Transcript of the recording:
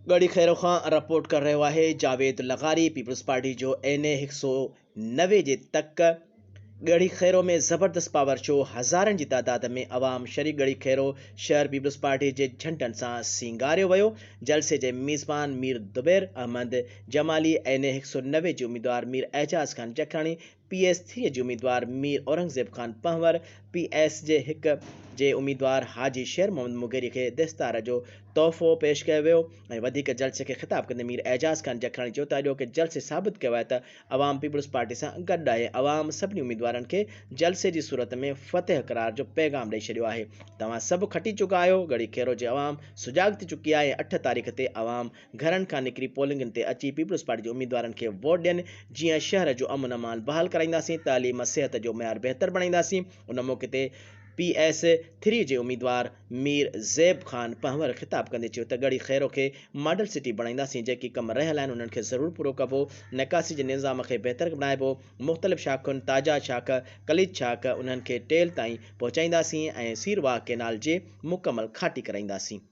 ڳڙهي خيرو کان رپورٽ ڪري رهيو آهي جاويد لغاري پيپلز پارٽي جو اين اي 190 جي تڪ ڳڙهي خيرو ۾ زبردست پاور شو هزارن جي تعداد ۾ عوام شريڪ ڳڙهي خيرو شهر پيپلز پارٽي جي جهنڊن سان سينگاريو ويو جلسي جي ميزبان مير دبير احمد جمالي اين اي 190 جي اميدوار Mir Ejaz Khan Jakhrani P S three جي اميدوار مير اورنگزيب خان پنهور، پي ايس جي هڪ جي اميدوار حاجي شير محمد مغيري کي دستار جو تحفو پيش ڪيو ويو ۽ وڌيڪ جلسي کي خطاب ڪندي مير اعجاز خان جکراڻي چيو ته اڄوڪي جلسي ثابت ڪيو آهي ته عوام پيپلز پارٽي سان گڏ آهي، عوام سڀني اميدوارن کي جلسي جي صورت ۾ فتح قرار جو پيغام ڏئي ڇڏيو آهي، توهان سڀ کٽي چڪا آهيو، ڳڙهي خيرو جي عوام سجاڳ ٿي چڪي آهي ۽ اٺ تاريخ تي عوام گهرن کان نڪري پولنگن تي اچي پيپلز پارٽي جي اميدوارن کي ووٽ ڏين جيئن شهر جو امن امان بحال ڪرائينداسين تعليم صحت جو معيار بهتر بڻائينداسين ان موقعي تي پي ايس ٿري جي اميدوار مير زيب خان پنهور خطاب ڪندي چيو ته ڳڙهي خيرو کي ماڊل سٽي بڻائينداسين جيڪي ڪم رهيل آهن انهن کي ضرور پورو ڪبو نڪاسي جي نظام کي بهتر بڻائبو مختلف شاخن تاجا شاخ قليچ شاخ انهن کي ٽيل تائين پهچائينداسين ۽ سيرواهه ڪينال جي مڪمل کاٽي ڪرائينداسين.